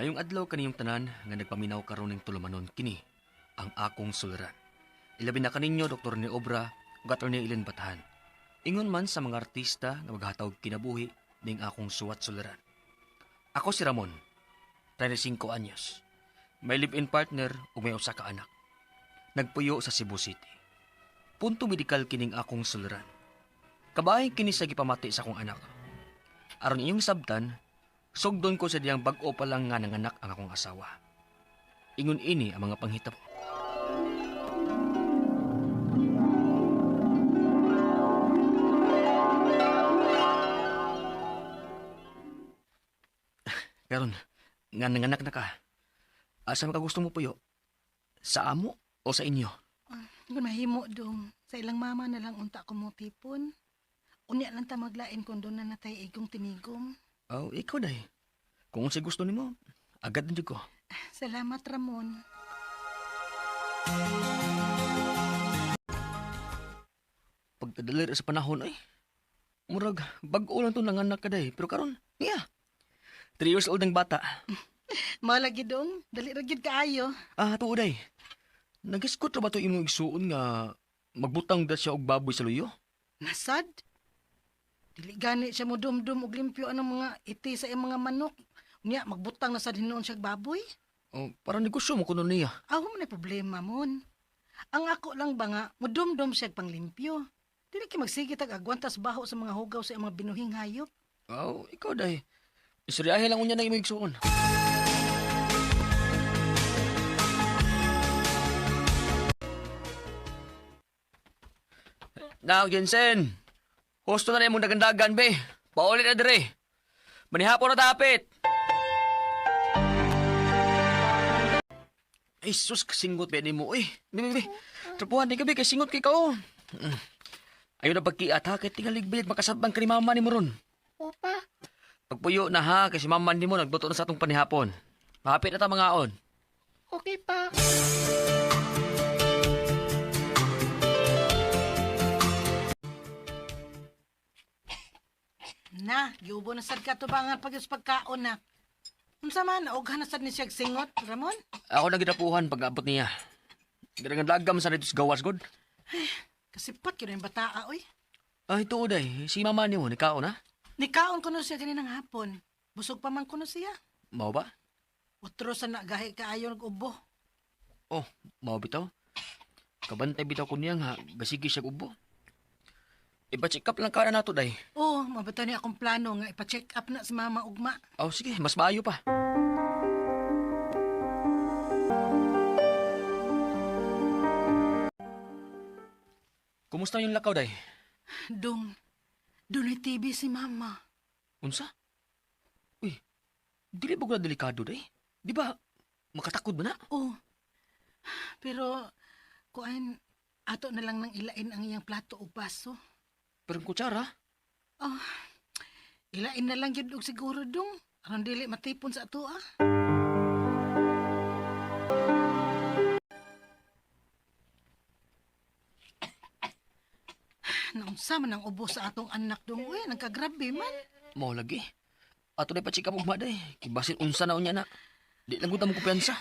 Mayong adlaw kaniyong tanan nga nagpaminaw karon ning tulumanon kini ang akong suliran. Ilabi na kaninyo Dr. ni Obra ug Attorney Eileen Batahan. Ingon man sa mga artista nga maghatag kinabuhi ning akong suwat suliran. Ako si Ramon, 35 anyos. May live-in partner ug may usa ka anak. Nagpuyo sa Cebu City. Punto medikal kining akong suliran. Kabahin kini sa gipamati sa akong anak. Aron iyong sabtan, sugdon ko sa diyang bag-o pa lang nga nanganak ang akong asawa. Ingon ini ang mga panghitabo. Karon, nga nanganak na ka. Asa man ka gusto mo puyo? Sa amo o sa inyo? Kung mahimo dong, sa ilang mama na lang unta ko mo tipon. Unya lang ta maglain kung doon na natay igong tinigom. Oh, ikaw day. Kung unsay gusto nimo, agad na jud ko. Salamat, Ramon. Pagkadalir sa panahon ay. Murag bag-o lang to nanganak ka day, pero karon, niya. 3 years old ang bata. Malagi dong, dali ra gyud kaayo. Ah, tuo day. Nagiskot ra ba to imong igsuon nga magbutang da siya og baboy sa luyo? Nasad? Dili gani siya mo dumdum og limpyo anang mga iti sa iyang mga manok. Unya magbutang na sad hinuon siya og baboy. Oh, para negosyo mo kuno niya. Aw man ay problema mon. Ang ako lang ba nga mudumdum siya og panglimpyo. Dili kay magsige tag agwantas baho sa mga hugaw sa iyang mga binuhing hayop. Oh, ikaw day. Istoryahe lang unya ng imong igsuon. Now, Jensen. Husto na na imong dagandagan, be. Paulit na dire. Manihapon na tapit. Ay, sus, kasingot be ni mo, eh. Be, be, be. Trapuhan ni ka, be, kasingot kay ka, oh. Ayaw na pagkiat, ha? Kay tingalig, be, makasabang ka ni mama ni mo ron. Opa, Pagpuyo na, ha? Kasi mama ni mo, nagluto na sa atong panihapon. Mahapit na ta mga on. okay pa. Na, giubo na sad katubangan pag pagkaon na. Unsa man, naughan na sad ni siya og singot, Ramon? Ako na ginapuhan pag abot niya. Ganagan sa dito sa gawas, god. Kasipat yun yung bataa, oy. Ay, tuod ay. Si mama ni mo, nikaon, ha? Nikaon ko no siya kaninang hapon. Busog pa man ko no siya. Mao ba? Otro sa nagahi kaayo nag-ubo. Oh, mao bitaw. Kabantay bitaw ko niya nga, gasigi siya ubo. Ipa-check up lang ka na nato, day. Oh, mabata niya akong plano nga ipa-check up na si mama ugma. Oh, sige, mas maayo pa. Kumusta yung lakaw, day? Dong, dunay TV si mama. Unsa? Uy, dili ba ko na delikado, day? Di ba, makatakod ba na? Oh, pero kuan, ato na lang nang ilain ang iyang plato o baso. Pero ang kutsara, Oh, ilain na lang yun og siguro dong. Aron dili matipon sa ato ah. Naunsa man ang ubo sa atong anak dong. Uy, nagkagrabe man. mao lagi. Ato na pa-check up ugma, day. Kibasin unsa na unya na. Di lang gud ta mo kumpiyansa.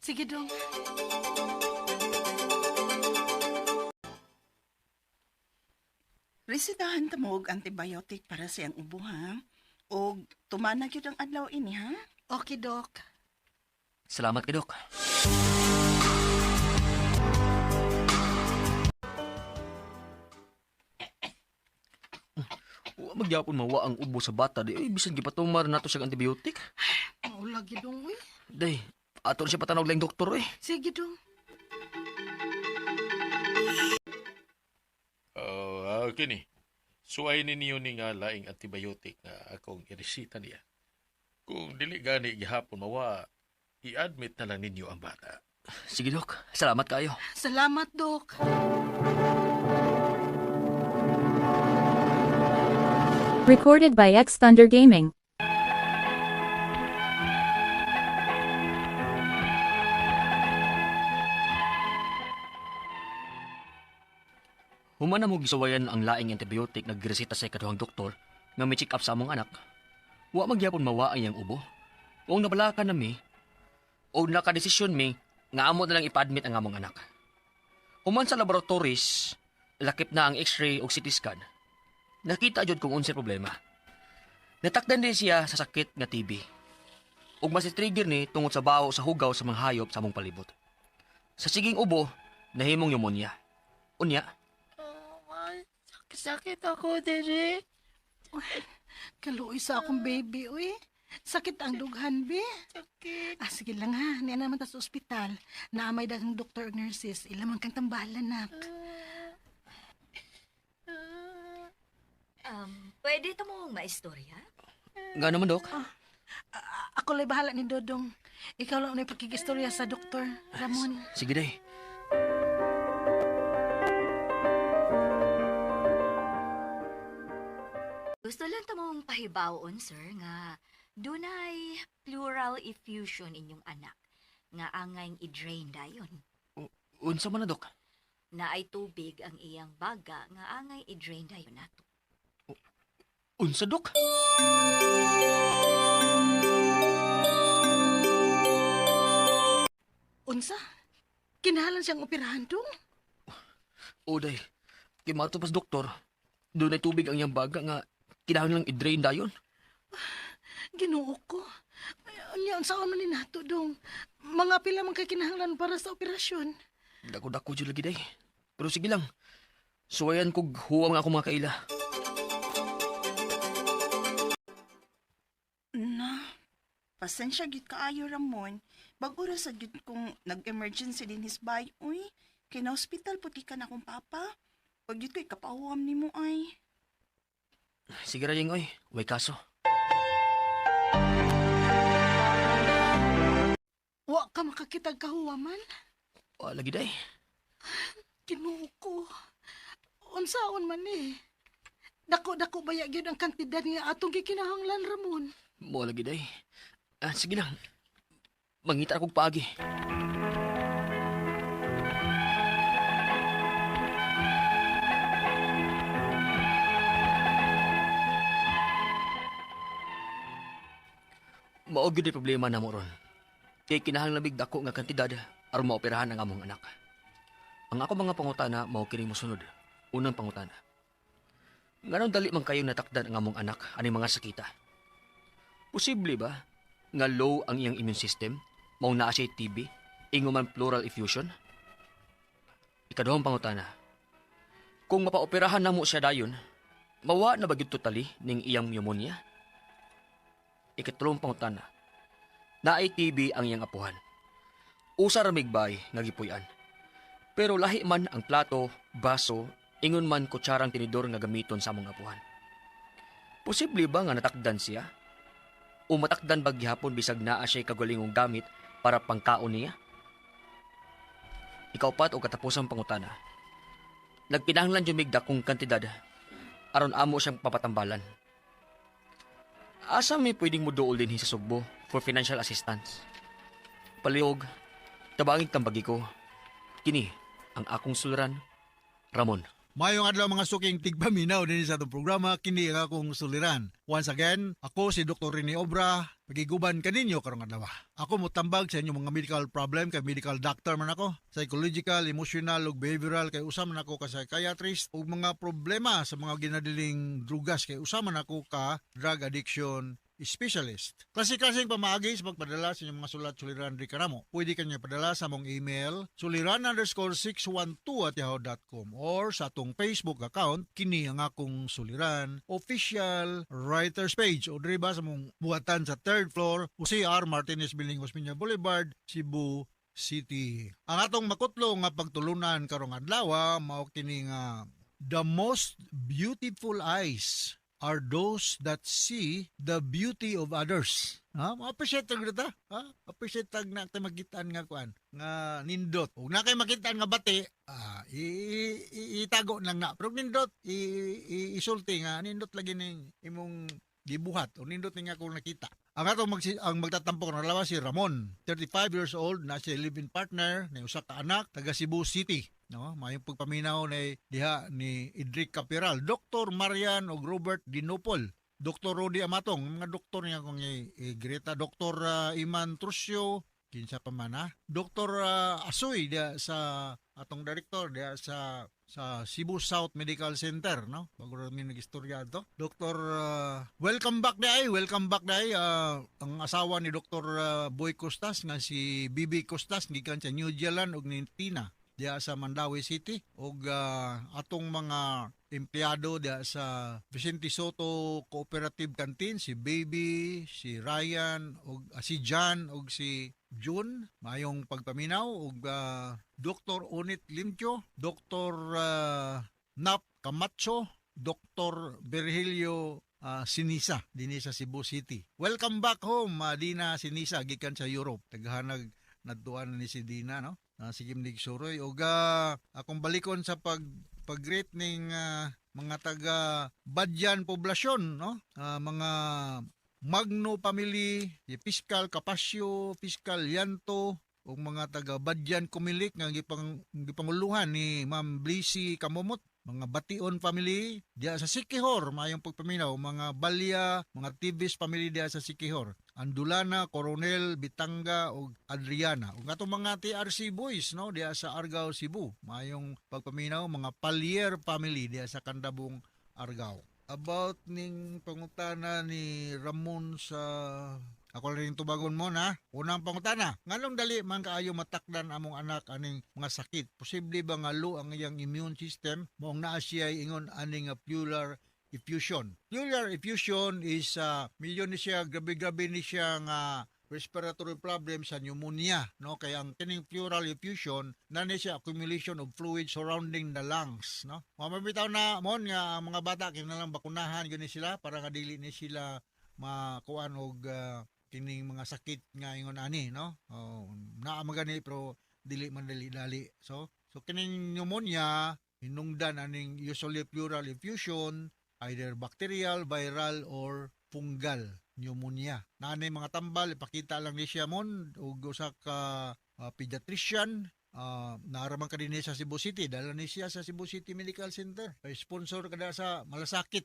Sige dong. Resetahan ta mo og antibiotic para sa iyang ubo, ha? Og tumana gyud ang adlaw ini, ha? Okay, Dok. Salamat kay Dok. Wa magyapon mawa ang ubo sa bata di ay bisan gipatumar nato siya og antibiotic. Maula gyud dong, uy. Day, ato na siya patanog lang doktor eh. Sige dong. Oh, kini. Suway ninyo ni nga laing antibiotic nga akong iresita niya. Kung dili gani gihapon mawa, i-admit na lang ninyo ang bata. Sige Dok, salamat kayo. Salamat, Dok. Recorded by X Thunder Gaming. Human na mo gisuwayan ang laing antibiotic nga gireseta sa ikaduhang doktor nga may check up sa among anak. Wa magyapon mawa ang iyang ubo. Kung nabalaka na mi, o nakadesisyon mi, nga amo na lang ipa-admit ang among anak. Human sa laboratories, lakip na ang x-ray o CT scan, nakita jud kung unsay problema. Natakdan din siya sa sakit nga TB. Ug mas trigger ni tungod sa baho sa hugaw sa mga hayop sa among palibot. Sa siging ubo, nahimong pneumonia. Unya, Sakit ako diri. Kaluoy sa akong baby, uy. Sakit ang dughan, be. Sakit. Ah, sige lang ha. Niya naman ta sa ospital. Naamay daghang doktor ug nurses. Ila man kang tambalan, nak. Pwede ito mong maistorya? Nga naman, Dok. Ako lay bahala ni Dodong. Ikaw lang unay pakigistorya sa doktor, Ramon. Sige, day. Gusto lang ta mong pahibawon, sir, nga dunay pleural effusion inyong anak nga angay i-drain dayon. Unsa man na, Dok? Naay tubig ang iyang baga nga angay i-drain dayon nato. Unsa, Dok? Unsa? Kinahalan siyang operahan, dong? O, day. Kay mato pas, doktor. Dunay tubig ang iyang baga nga kinahanglan lang i-drain dayon. Ginoo ko. Ay, unya, unsa man ni nato, dong? Mga pila man kay kinahanglan para sa operasyon. Dako-dako jud lagi, day. Pero sige lang. Suwayan kog huwang ako mga kaila. Na, pasensya gyud kaayo Ramon. Bag-o ra sa gyud kung nag-emergency din his bay, uy. Kay na hospital pud gikan akong papa. Pag gyud ko'y kapahuam nimo ay. Sige ra, Yeng, oy. Way kaso. Wa ka makakitag kahuwaman. Wa lagi, day. Ginoo ko. Unsaon man eh. Dako-dako baya gyud ang kantidad nga atong gikinahanglan, Ramon. Mo lagi, day. Ah, sige lang. Mangita akong paagi. Mao gyud ang problema namo ron. Kay kinahanglan mig dako nga kantidad aron maoperahan ang among anak. Ang ako mga pangutana mao kini mosunod. Unang pangutana. Nganong dali man kayong natakdan ang among anak aning mga sakita? Posible ba nga low ang iyang immune system? Mao naa siya TB, ingon man pleural effusion? Ikaduhang pangutana. Kung mapaoperahan namo siya dayon, mawa na ba gyud totally ning iyang pneumonia? Ikatulong pangutana. Naay TB ang iyang apuhan. Usa ra migbay nga gipuy-an. Pero lahi man ang plato, baso, ingon man kutsarang tinidor nga gamiton sa among apuhan. Posible ba nga natakdan siya? O matakdan ba gihapon bisag naa siya'y kagalingong gamit para pangkaon niya? Ikaupat o katapusang pangutana. Nagkinahanglan jud mig dakong kantidad aron amo siyang papatambalan. Asa may pwedeng moduol dinhi sa Sugbo for financial assistance? Palihog, tabangig tambagi ko. Kini ang akong suluran, Ramon. Mayong adlaw mga suking tigpaminaw din sa atong programa kini ang akong suliran. Once again, ako si Dr. Rene Obra, pagiguban kaninyo karong adlaw. Ako motambag sa inyong mga medical problem kay medical doctor man ako, psychological, emotional ug behavioral kay usa man ako ka psychiatrist ug mga problema sa mga ginadiling drugas kay usa man ako ka drug addiction specialist. Klase-klaseng pamaagi sa pagpadala sa inyong mga sulat suliran di kanamo. Pwede kanya padala sa among email suliran_612@yahoo.com or sa atong Facebook account kini ang akong suliran official writers page o diri ba sa among buhatan sa third floor OCR Martinez Building, Osmeña Boulevard, Cebu City. Ang atong makutlo nga pagtulunan karong adlaw mao kini nga the most beautiful eyes are those that see the beauty of others. Ha? Ma-appreciate tag ta. Ha? Appreciate tag na tay makitaan nga kuan nga nindot. Ug na kay makitaan nga bati, itago lang na. Pero nindot isulti nga nindot lagi ning imong gibuhat o nindot ni nga akong nakita. Ang atong ang magtatampok na lawas si Ramon, 35 years old, na siya live-in partner, na usa ka anak, taga Cebu City. No, mayong pagpaminaw ni diha ni Idrick Capiral, Dr. Marian og Robert Dinopol. Dr. Rudy Amatong, mga doktor niya kung i-greet. Dr. Iman Trusio, kinsa pa man ha. Dr. Asoy diya sa atong director diya sa Cebu South Medical Center, no? Bago ra mi nagistorya ato. Dr. Welcome back dai, welcome back dai, ang asawa ni Dr. Boy Costas nga si Bibi Costas gikan sa New Zealand ug ni Tina diya sa Mandaue City ug atong mga empleyado diya sa Vicente Soto Cooperative Canteen, si Baby, si Ryan ug si John ug si June, mayong pagpaminaw ug Dr. Unit Limcho, Dr. Nap Camacho, Dr. Virgilio Sinisa dinhi sa Cebu City. Welcome back home, Dina Sinisa gikan sa Europe. Taghanag nadtuan ni si Dina, no? Sige mig suroy ug akong balikon sa pag-greet ning mga taga Badyan poblasyon, no? Mga Magno family, si Fiscal Capasio, Fiscal Yanto, ug mga taga Badyan Kumilik nga gipanguluhan ni Ma'am Blissy Kamumot, mga Bation family diya sa Siquijor, mayong pagpaminaw, mga Balya, mga Tibis family diya sa Siquijor, Andulana, Coronel, Bitanga ug Adriana. Ug atong mga TRC boys, no, diya sa Argao, Cebu, mayong pagpaminaw, mga Palier family diya sa Candabong, Argao. About ning pangutana ni Ramon sa ako rin tubagon mo na. Unang pangutana, nganong dali man kaayo matakdan among anak aning mga sakit? Posible ba nga low ang iyang immune system maong naa siya ingon aning pleural effusion? Pleural effusion is milyon ni siya, grabe-grabe ni siya nga respiratory problem sa pneumonia, no? Kay ang kining pleural effusion na ni siya accumulation of fluid surrounding the lungs, no? Mao bitaw na mon nga ang mga bata kinahanglan bakunahan gani sila para nga dili ni sila makuan og kining mga sakit nga ingon ani, no? Oh, naa man gani pero dili man dali-dali. So kining pneumonia hinungdan aning usually pleural effusion, either bacterial, viral or fungal pneumonia. Naanay mga tambal, ipakita lang ni siya mon og usa ka pediatrician. Naaraman ka din sa Cebu City, dala ni siya sa Cebu City Medical Center. Kay sponsor kada sa Malasakit.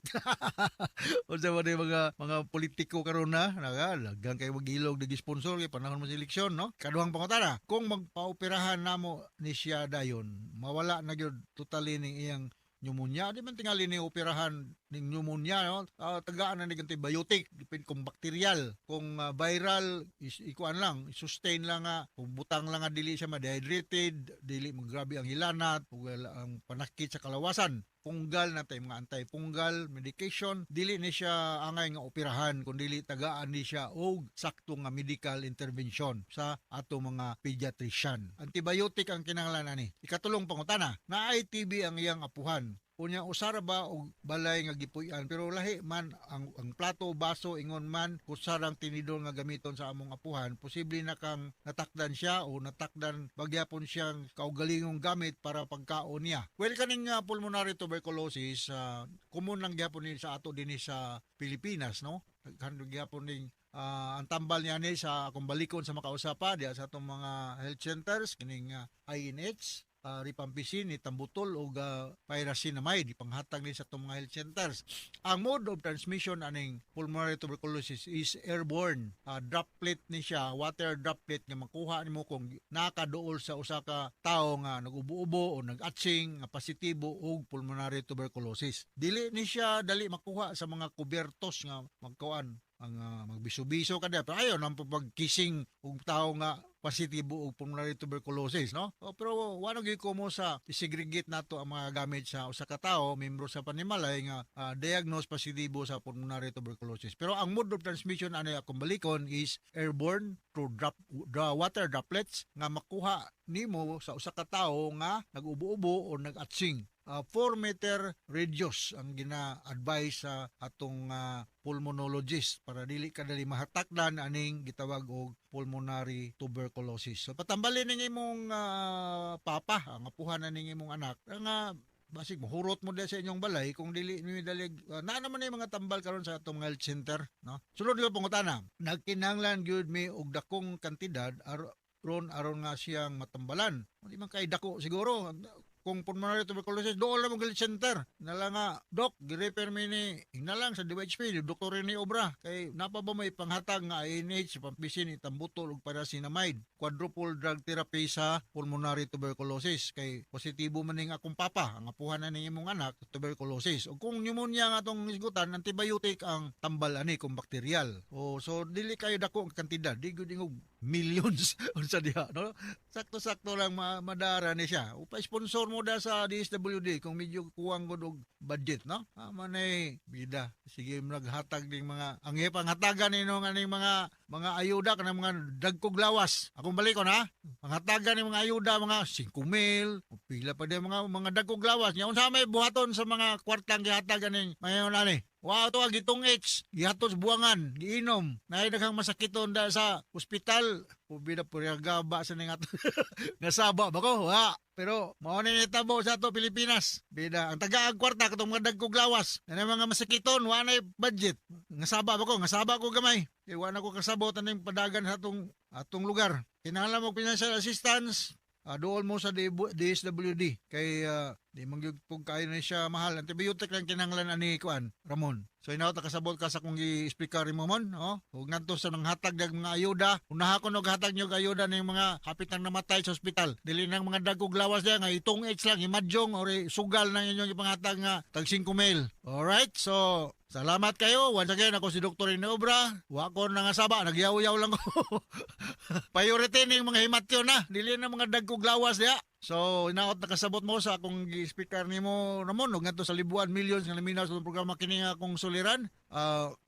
Unsa man ni mga politiko karon na naga lagang kay magilog digi sponsor kay panahon mo sa eleksyon, no? Kaduhang pangutana, kung magpaoperahan namo ni siya dayon, mawala na gyud totally ning iyang pneumonia? Di man tingali ni operahan ning pneumonia, no? Tagaan na ni antibiotic, depend kung bacterial, kung viral is ikuan lang, sustain lang nga, kung butang lang nga dili siya ma-dehydrated, dili maggrabe ang hilanat ug ang panakit sa kalawasan. Fungal na tay mga antifungal medication, dili ni siya angay nga operahan kun dili tagaan ni siya og sakto nga medical intervention sa ato mga pediatrician. Antibiotic ang kinahanglan ani. Ikatulong pangutana, naay TB ang iyang apuhan. Unya usara ba og balay nga gipuy-an pero lahi man ang plato, baso, ingon man kutsarang tinidor nga gamiton sa among apuhan? Posible na kang natakdan siya o natakdan bagyapon siyang kaugalingong gamit para pagkaon niya. Well, kaning pulmonary tuberculosis, common lang gyapon ni sa ato dinhi sa Pilipinas, no? Daghan gyapon ning ang tambal niya ni sa akong balikon sa makausapa diya sa atong mga health centers, kining INH, rifampicin, ethambutol ug pyrazinamide, ipanghatag ni sa atong mga health centers. Ang mode of transmission aning pulmonary tuberculosis is airborne. Droplet ni siya, water droplet nga makuha nimo kung nakaduol sa usa ka tawo nga nagubo-ubo o nag-atsing nga positibo og pulmonary tuberculosis. Dili ni siya dali makuha sa mga kubertos nga magkuan ang magbiso-biso ka pero ayo nang pag-kissing og tawo nga positibo og pulmonary tuberculosis, no? O, pero wala gyud ko mo sa isegregate nato ang mga gamit sa usa ka tawo membro sa panimalay nga diagnose positibo sa pulmonary tuberculosis. Pero ang mode of transmission ani akong balikon is airborne through water droplets nga makuha nimo sa usa ka tawo nga nag-ubo-ubo o nag-atsing. 4 meter radius ang gina-advise sa atong pulmonologist para dili ka dali mahatakdan aning gitawag og pulmonary tuberculosis. So patambalin ning imong papa, ang apuhan na ning imong anak nga basig mohurot mo diya sa inyong balay kung dili ni dalig naa naman ni mga tambal karon sa atong health center, no? Sulod nga pangutana, nagkinahanglan gyud mi og dakong kantidad aron aron nga siyang matambalan. Di man kay dako siguro. Kung pulmonary tuberculosis, dool na mo health center. Nala nga, Dok, girefer mi ni hinalang sa DHP, Dr. Rene Obra. Kay napa ba may panghatag nga INH, pampisin, itambutol ug pyrazinamide. Quadruple drug therapy sa pulmonary tuberculosis. Kay positibo man ning akong papa, ang apuhan na ning imong anak, tuberculosis. O kung pneumonia nga atong isgutan, antibiotic ang tambal ani kung bakterial. O so dili kayo dako ang kantidad, di gud ingog millions unsa diha, no? Sakto-sakto lang madara ni siya. Upa sponsor mo da sa DSWD kung medyo kuwang gud og budget, no? Ah, manay bida. Sige, naghatag ding mga ang ipang hatagan nino nga ning mga ayuda kanang mga dagkog lawas. Akong balikon ha. Panghatagan ning mga ayuda mga 5,000, o pila pa din mga dagkog lawas. Nya unsa may buhaton sa mga kwartang gihatag aning mayon ani? Wow, to gitong H, gihatod sa buwangan, giinom. Naay daghang masakiton da sa ospital. Pubida purya gaba sa ning ato. Nasaba ba ko? Wa. Pero mao ni nitabo sa ato Pilipinas. Bida ang tagaag kwarta katong mga dagkog lawas. Na mga masakiton, wa nay budget. Ngasaba ba ko? Ngasaba ko gamay. Kay wa na ko kasabot aning padagan sa atong lugar. Kinahanglan mo financial assistance, dool mo sa DSWD kay di man gyud pug kayo na siya mahal. Antibiotic lang kinahanglan ani kuan, Ramon. So inaw ta kasabot ka sa kung gi-explicar mo mon, no? Ug ngadto sa nanghatag dag mga ayuda, unaha ko og hatag nyo og ayuda ning mga hapit nang namatay sa ospital. Dili nang mga dagkog lawas diya nga itong H lang imadyong or sugal nang inyong ipanghatag nga tag 5 mil. Alright, so salamat kayo. Once again, ako si Dr. Inobra. Wa ko nangasaba, nagyaw-yaw lang ko. Priority ning mga himatyon na, dili na mga dagkog lawas diya. So, inaot nakasabot mo sa akong gi-speaker nimo, Ramon, ug ngadto sa Libuan millions nga naminaw sa atong programa kini nga akong suliran.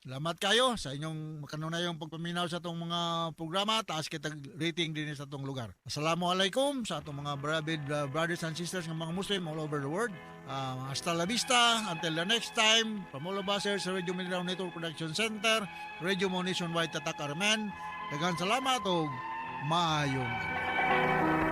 Salamat kayo sa inyong makanunayong pagpaminaw sa atong mga programa. Taas kita rating din sa atong lugar. Assalamualaikum sa atong mga beloved brothers and sisters nga mga Muslim all over the world. Hasta la vista. Until the next time, from all of us here sa Radio Mindanao Network Production Center, Radio Mo Nationwide Tatak Armen. Daghang salamat ug maayong adlaw.